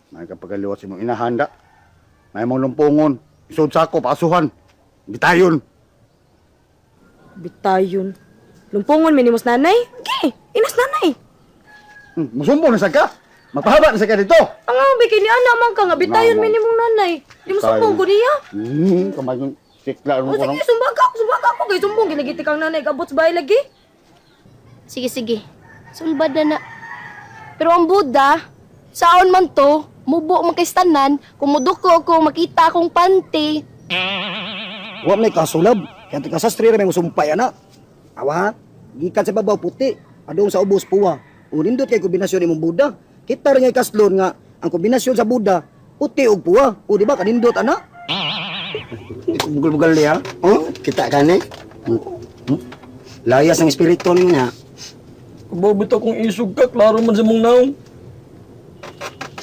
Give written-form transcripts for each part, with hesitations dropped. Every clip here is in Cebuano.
May kapagaliwat si mong inahanda. May mong lumpungon. Isod sako, paasuhan. Bitayon. Bitayon. Lumpungon minimos nanay. Okay, inas nanay. Musumbong na sa ka. Mapahaba na sa ka dito. Ang nga kay ni ana man ka nga bitayon Namo. minimong nanay. Di mo sumbong ko niya. Kamay yung sikla. O sige, sumbaga ako, sumbaga ako kay sumbong gilagiti kang nanay gabot sa bahay lagi. Sige, sige. Sulbad na na. Pero ang Buddha, saon man to, mubo man kay tanan, kumuduko ko, makita akong panty. Wa may kasulab. Kaya tika sastre ra may musumpay ana. Awa, gikan sa babaw puti, adong sa ubos puwa. Unindot kay kombinasyon imong Buddha. Kita ra ngay kaslon nga ang kombinasyon sa Buddha puti ug puwa. O di ba kanindot ana? Bugal-bugal niya. Oh, kita ka ni. Layas ang espiritu niya. Kabaw bitaw kung isog ka, klaro man sa mong naong.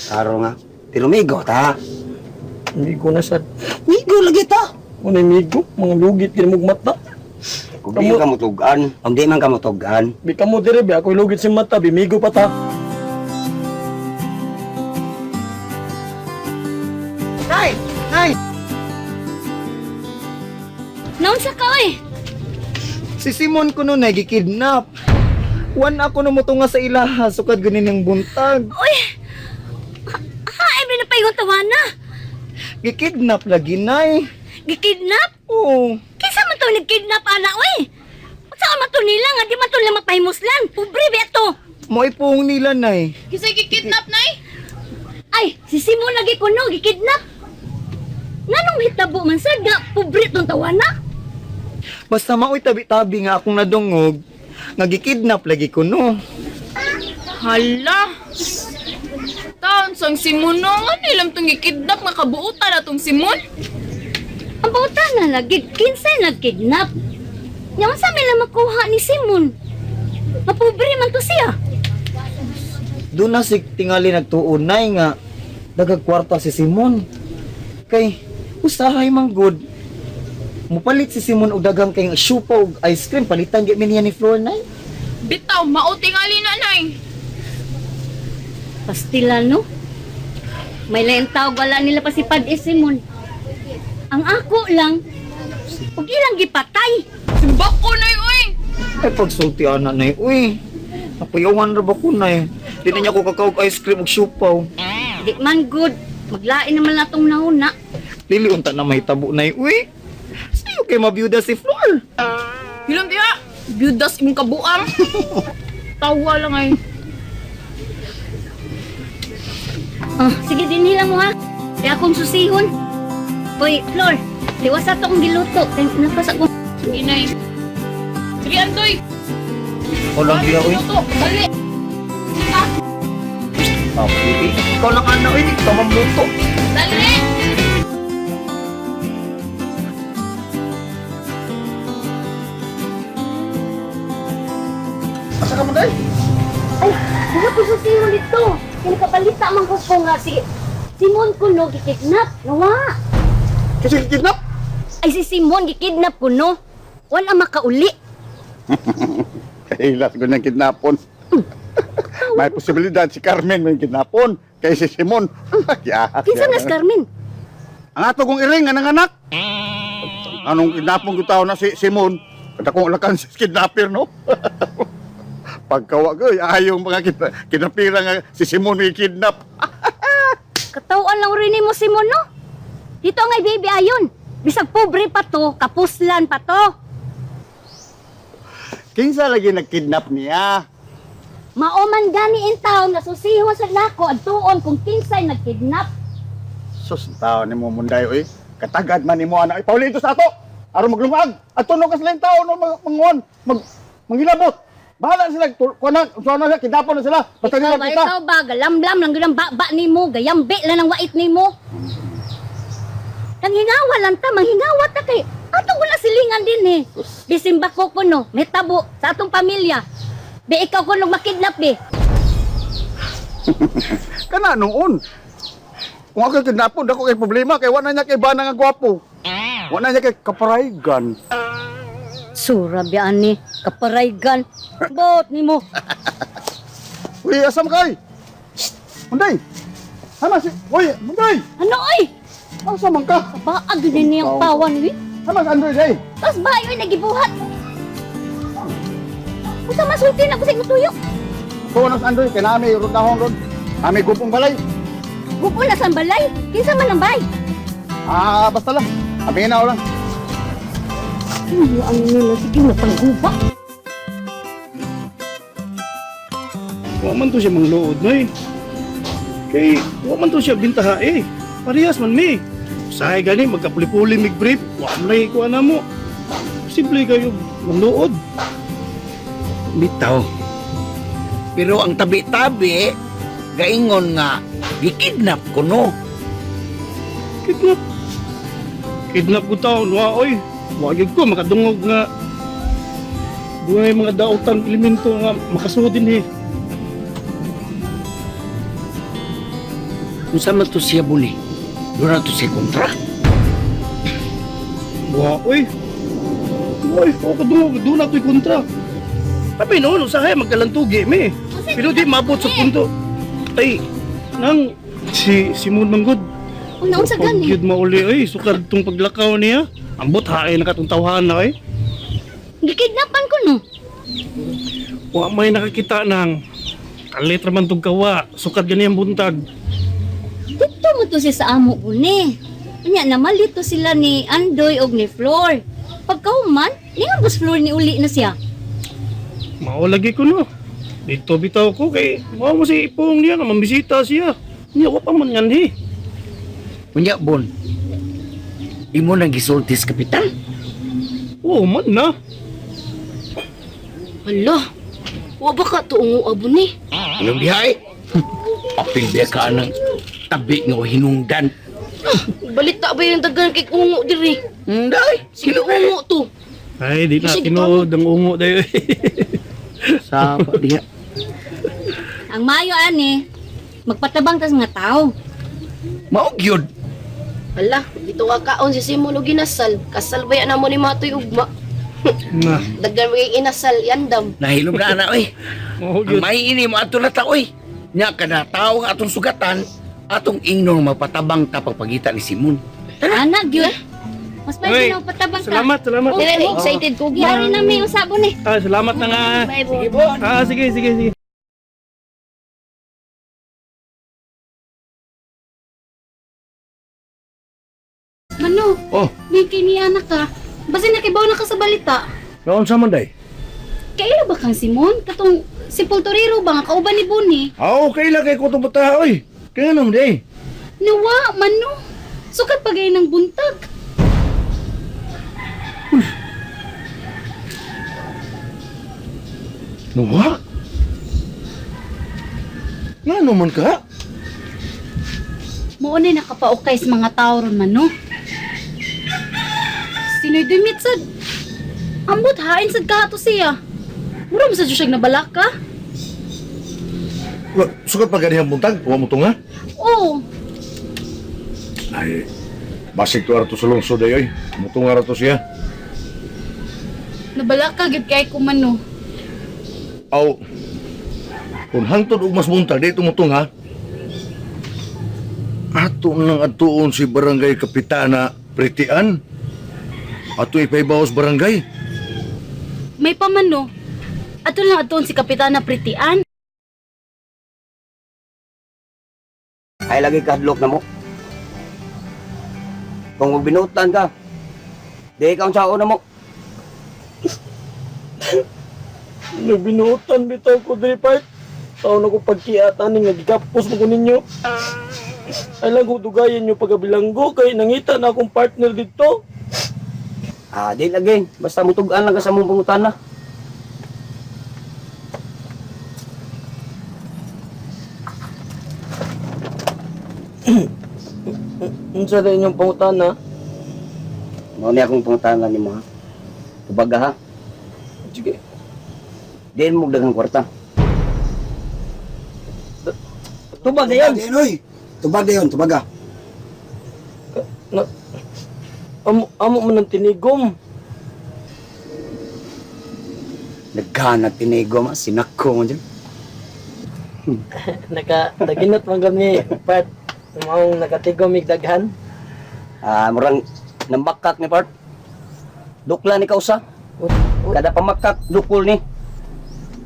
Klaro nga. Pero migo ta. Migo na sad. Migo lagi ta. Unay migo, mga lugit kini mong mata. Kung di ka mutugan, kung di man ka mutugan. Bi kamo dire bi ako'y lugit si mata, bi migo pa ta. Nay! Nay! Naunsa ka, oy? Si Simon ko nun ay gikidnap. Wan ako numutunga sa ilaha, sukad ganin ng buntag. Ha, ay, may napayong tawana. Gikidnap lagi, nay. Gikidnap? Oo. Kinsa man to nagkidnap, ana, oy? Unsa man to nila nga di man to nila mapahimuslan? Pobre ba to? Moipong nila, nay. Kinsa gikidnap, nay? Ay, si Simon lagi kuno gikidnap. Nganong hitabo man sad nga pobre tong tawana? Basta maoy tabi-tabi nga akong nadungog, nga gikidnap lagi ko no. Hala! Taon sang Simon no, nga nilam tong gikidnap nga kabuutan na tong Simon. Ang bauta na lagi kinsay nagkidnap. Nya unsa may lang makuha ni Simon? Mapobre man to siya. Doon na si tingali nagtuon, nay, nga dagag kwarta si Simon. Kay, usahay man good. Mupalit si Simon og daghang kay siupa og ice cream palitan gyud mi niya ni Flor, nay. Bitaw, mao tingali na nay. Pastila no. May lain tawag wala nila pa si Pad Simon. Ang ako lang ug ilang gipatay. Simbak ko nay oy. Ay, pagsulti ana nay, uy. Napuyawan ra ba ko nay? Di na niya ko kakaog ice cream ug siupaw. Di man good. Maglain naman na tong nauna. Dili unta na mahitabo nay, uy. Sayo kay mabiyuda si Flor. Hilom diha. Byudas imong kabuang. Tawa lang ay. Oh, sige dinhi lang mo ha. Kaya akong susihon. Hoy, Flor, liwas ato akong giluto. Kay napas akong Sige nay. Sige Antoy. Walang diya, uy. Luto, dali. Ah, baby. Ikaw lang ana, uy. Ikaw mamluto. Dali. Asa ka man, day? Ay, wala ko susihon dito. Kaya nakapalita man ko po nga si Simon kuno gikidnap. Nawa. Kasi kidnap? Ay si Simon gikidnap kuno. Wala makauli. Kahilas ko niyang kidnapon. May posibilidad si Carmen may kidnapon. Kay si Simon. Kaya, Kinsa na si Carmen? Ang ato kong iring, anang anak. Anong kidnapon ko tao na si Simon? Kada kong lakan si kidnapper, no? Pagkawa ko, ayong mga kidnapira nga si Simon may kidnap. Katawan lang rin mo Simon no. Dito ngay baby ayon. Bisag pobre pa to, kapuslan pa to. Kinsa lagi nagkidnap niya? Mao man gani in taon na susihon sa nako adtuon kung kinsay nagkidnap. Sus, tao ni mo munday, oy. Katagad man ni mo, anak. Pauli ito sa ato. Aron maglungag. At tunog ka sila yung tao, no, manguan, manghilabot. Bahala sila. Kuha na, kuha na sila, kidnapon na sila. Basta nila Ikaw ba, kita. ikaw ba, galamlam lang yun ang baba nimo, gayambi lang ang wait nimo. Nanghingawa lang ta, manghingawa ta kay atong wala silingan din eh. Bisimba ko kuno, may tabo sa atong pamilya. Be ikaw kuno makidnap be. Kana noon. Kung ako kidnapon, dako kay problema. Kay wala niya kay bana nga gwapo. Wala niya kay kaparaygan. Sura be ani, kaparaygan. Bot nimo. Uy, asam kay? Unday. Sama si, oy, Munday! Ano oy? Asa man ka? Kabaag yun niyang pawan wi. Sama si Android ay. Tapos ba yun nagibuhat? Usa masulti na ko sa imong tuyok. Kuha na si Android, kay nami rundahon ron. Nami gupong balay. Gupo na sa balay. Kinsa man ang bay? Ah, basta lang. Amingin na lang. Ano ang nila sige na pangguba. Wa man to siya mangluod noy. Kay wa man to siya bintaha eh. Parehas man mi. Usahay gani magkapuli-puli mig brief, wa man lagi kuha na mo. Simple kayo mangluod. Bitaw. Pero ang tabi-tabi, gaingon nga, gikidnap ko no. Kidnap. Kidnap ko taon, wa oy. Wa gyud ko makadungog nga dunay mga daotang elemento nga makasuod din eh. Unsa man to siya buni? Doon na to siya kontra. Wa oy. Oy, wa kadungog doon na to'y kontra. Tabi noon, usahay magkalantugi mi. Pero di mabot sa punto. Ay, nang si Simon Manggod. Una unsa gani? Gyud mauli oy, sukad tong paglakaw niya. Ambot haay na katong tawhan na oy. Gikidnapan ko no. Wa may nakakita nang kalit ra man tong kawa, sukad gani ang buntag. Dito mo to siya sa amo uni. Unya namalito sila ni Andoy og ni Flor. Pagkahuman, ningabos Flor ni uli na siya. Mao lagi ko no. Dito bitaw ko kay mao mo si ipong niya nga mambisita siya. Niya wa pa man nganhi. Unya bon. Imo nang gisulti sa kapitan. Oo man na. Hala, wa ba ka to ungo abo ni? Anong diha eh? Apil biya ka ng tabi nga hinungdan. Balita ba yung daghan kay ungo diri? Hindi. Sige ungo to. Ay, di na Sige, tinuod ang ungo dayo. Sapa diha. Ang mayo ani, magpatabang tas nga tao. Mao gyud. Hala, dito ka kaon si Simon og ginasal. Kasal ba yan na mo ni Matoy ugma? Na, Daghan mo kay inasal, yandam. Nahilom na ana oy. mao Ang gyud. may ini mo ato na ta oy. Nya kada tawo nga atong sugatan, atong ingnon mapatabang ta pagpagita ni Simon. Ana gyud. Mas Oy, pwede na magpatabang ka. Salamat, salamat. Oh, Dili, excited ko. Gihari na may usabon eh. Ah, salamat na nga. Bye, Bon. Ah, sige, sige, sige. Mano, Oh. may kiniana ka. Basta nakibaw na ka sa balita. Naon sa man day? Kaila ba kang Simon? Katong si Pulturero ba nga kauban ni Buni? Ah, okay lang kay kutong bata oy. Kaya nang day. Nawa, mano. Sukat pagay ng buntag. Nawa? Ngano man ka? Mao ni nakapaukay sa mga tao ron mano. Sinoy dumit sad. Ambot hain sad kahato siya. Mura mo sa siyang nabalaka. Wa, sukat pa ganihang buntag, wa mo tunga. Oo, Ay, basig to arato sa lungsod ay oy. Mutunga ra to siya. nabalaka gyud kay ko mano. Aw, kung hangtod og mas buntag di tumutunga. Ato nang atuon si Barangay Kapitana Pritian. Ato ipaibaw sa barangay. May pamano. Ato lang aton si Kapitana Pritian. Ay lagi kahadlok na mo. Kung magbinutan ka, di ka unsaon na mo. Nagbinuotan bitaw ko diri part. Taon ako pagkiatan ni nga gikapos mo ko ninyo. Ay lang ko dugayan nyo pagabilanggo kay nangita na akong partner dito. Ah, di lagi. Basta mutugan lang ka sa mong pangutana. Unsa na inyong pangutana? Mao ni akong pangutana nimo ha. Tubaga ha. Sige. Diin mo daghang kwarta. Tubag na yun. Tubag na yun, tubaga. Na, amo, amo man ang tinigom. Naghanag tinigo ma, sinako mo dyan. Naka, naginat man kami, part. Maong nakatigom mig daghan. Ah, murang nambakak ni part. Dukla ni kausa. Kada pamakak dukol ni.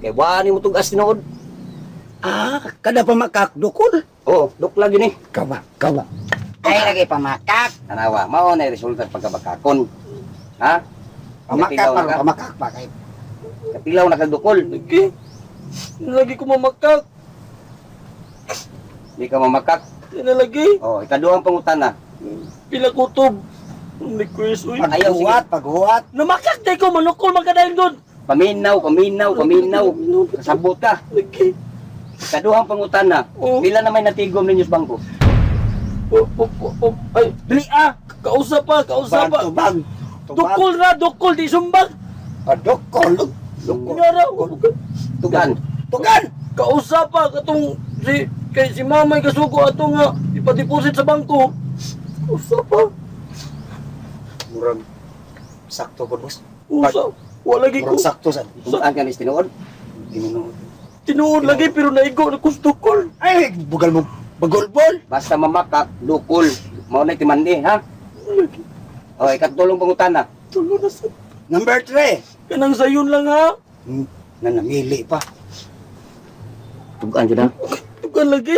Kay wa ni mo tugas tinuod. Ah, kada pamakak dukol. Oo, dukla gyud ni. Kawa, kawa. Ay lagi pamakak. Tanawa, mao na resulta pagkabakakon. Ha? Pamakak Katilaw pa, na ka. pamakak pa kay. Katilaw na kag dukol. Lagi. Lagi ko mamakak. Di ka mamakak. Di na lagi. Oh, ikaduhang pangutana. Pila kutob. May quiz, uy. Ayaw, sige. Paghuwat, paghuwat. Namakak day ko, manukol man kadayon doon. Paminaw, paminaw, paminaw. Kasabot ka. Lagi. Ikaduhang pangutana. Oh. Pila na may natigom ninyo sa bangko? Oh, oh, oh, oh. Ay, Dili ah. kausa pa, kausa pa. Tubag, tubag. Dukol na, dukol, di sumbag. Ah, dukol. Dukol. Nga raw. Tugan. Tugan. Kausa pa, katong si, kay si mamay kasugo ato nga, ipa-deposit sa bangko. Kausa pa. Murag sakto po, boss. Usa. Wala lagi ko. Murag sakto sad. Tugan ka ni tinuod. Tinuod. Tinuod lagi, pero naigo na kustukol. Ay, bugal mo bagolbol. Basta mamakak, dukol. Mao na timandi, ha? O, ikatulong pangutana. Tulo na sa... Number 3. Kanang sayon lang ha. Na namili pa. Tugan jud ha. Tukan lagi.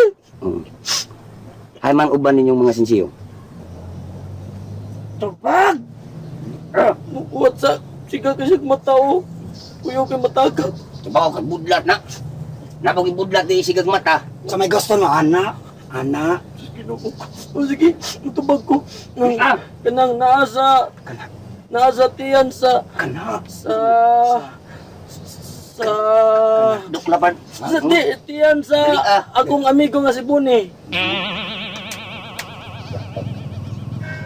Ay man uban ninyong mga sinsiyo. Tubag. Mukuat sa... Siga kasi mata oh. Kuyaw kay matagak. Tubaw ka budlat na. Napag ibudlat di sigag mata. Sa may gusto no, ana. Ana. Ginoo. O sige, mutubag ko. Nang, Ah! kanang naa sa... Naa sa tiyan sa... Kana. Sa... Sa... Duklapan. Sa ti, tiyan sa Dali, ah. akong amigo nga si Buni.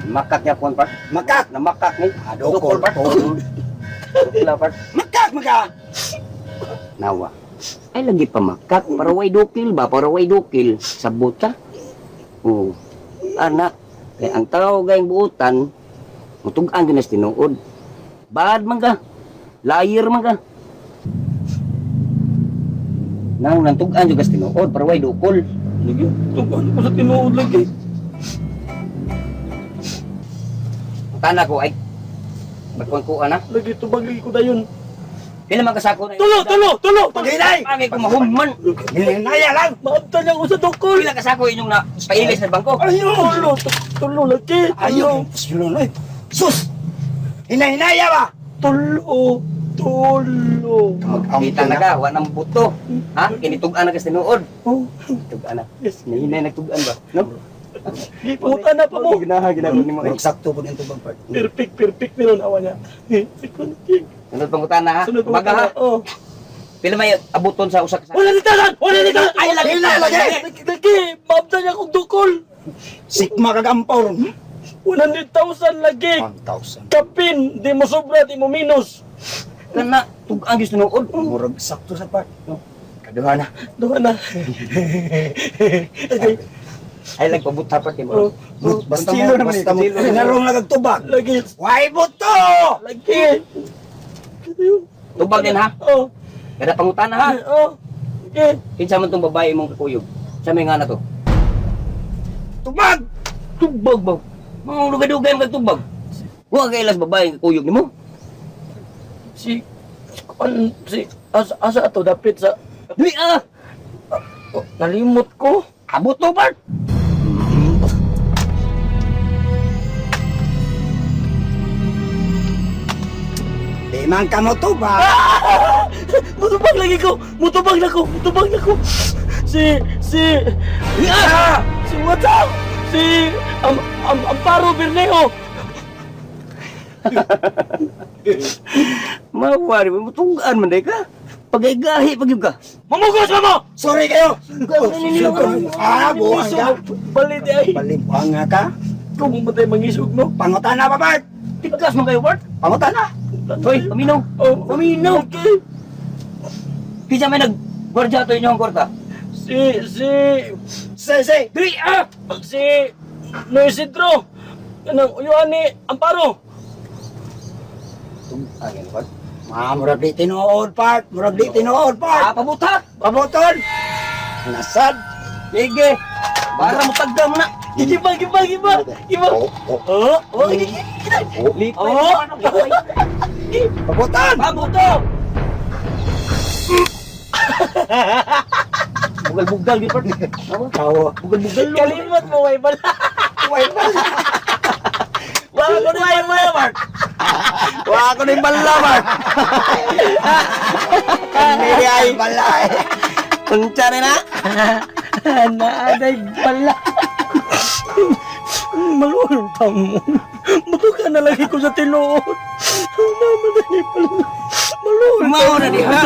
Makak niya kuan part. Makak. Namakak ni. Ah, dukol. Dukol part. Dukla part. Makak maka. Nawa. Ay lagi pa makak. Para way dukil ba? Para way dukil. Sabot ta. Oo. Anak. Kay ang tao gayong buutan, mutugan gyud na sa tinuod. Bad man ka. Liar man ka. Nang nantugan jud ka sa tinuod para way dukol. Lagi, tugan ko sa tinuod lagi. Tana ko ay magkuan na. Lagi tubag lagi ko dayon. Pila man kasako na. Tulo, tulo, tulo. Paghinay. Pangay ko mahumman. Hinaya lang. Maabtan niya ko sa dukol. Pila kasako inyong na pailis sa bangko. Ayun. Tulo, tulo lagi. Ayun. Ayun. Ay. Sus. Hinahinaya ba? Tulo, tulo. Kita na ka, wa nang buto. Ha? Kinitug-an na ka sa tinuod. Oh, Tug-an na. yes. Nahinay nagtug-an ba? No? Puta na pa mo. Ginaha ginaha nimo. Murag sakto po yung tubag part. Perfect, perfect meron awa niya. Eh, sige. Sunod pangutana ha. Sunod Baga ha. Oh. Pila may abuton sa usa ka Wala ni tanan! Wala ni tanan! Ay, lagi na, lagi. Lagi, lagi! Maabtan niya akong dukol! Sigma kagampaw. 100,000 lagi! 1,000. Kapin! Di mo sobra, di mo minus! Kana tug-an gyud sa tinuod. Murag sakto sa part. No? Kaduha na. Duha na. Okay. Ay lang pabuta pa kay Oh, mo. oh, Basta mo, Konsilo naman basta eh, mo. konsilo. Sinarong lang ang tubag. lagi, Why buto? lagi! Tubag din ha. Oh, Kada pangutana ha. oh, okay. Kinsa man tong babae imong kakuyog? Sa may nga na to? Tubag! Tubag ba? Mga dugay-dugay man kag tubag. Wa kay ilas babae kakuyog nimo. Si, an, si, asa, asa ato dapit sa, Dili ah. oh, nalimot ko. Abot to part. Di man ka mo tubag. Mutubag lagi ko! Mutubag na ko! Mutubag na ko! Si, si, Ah! si what's up? Si, Amparo Bernejo! Mawari mo tug-an man day ka. Pagaygahi pag ka. Mamugos ka mo! Sorry kayo. Ah, buang ka. Bali di ay. Bali, buang nga ka. Ikaw mo matay mangisog no? Pangutana pa, Bart. Tigas man kayo part. Pangutana. Hoy, paminaw. Oh, Paminaw. Okay. Kinsa may nag gwardiya to inyong kwarta? Si, si, Si, si. Dili ah. si, No Isidro! Kanang uyuan ni Amparo! Tug-an yan part. Ah, murag di tinuod, Bart. Murag di tinuod, Ah, Bart. pabuta. Pabuton. Nasad. Sige. Para mo tagam na. Giba, giba, giba. Giba. Oh, oh, Lipay. Oh. Pabutan! Pabuto. Bugal-bugal di part. Tawa. Bugal-bugal. Kalimot mo way bala. Way bala. Wa ko ni bala, Mark. Wa ko ni bala, Mark. Kani ay bala. Unsa na na? Naaday bala. Maluhon ta mo. Matuka na lagi ko sa tinuod. Mama na ni pala. Maluhon. Mao na diha.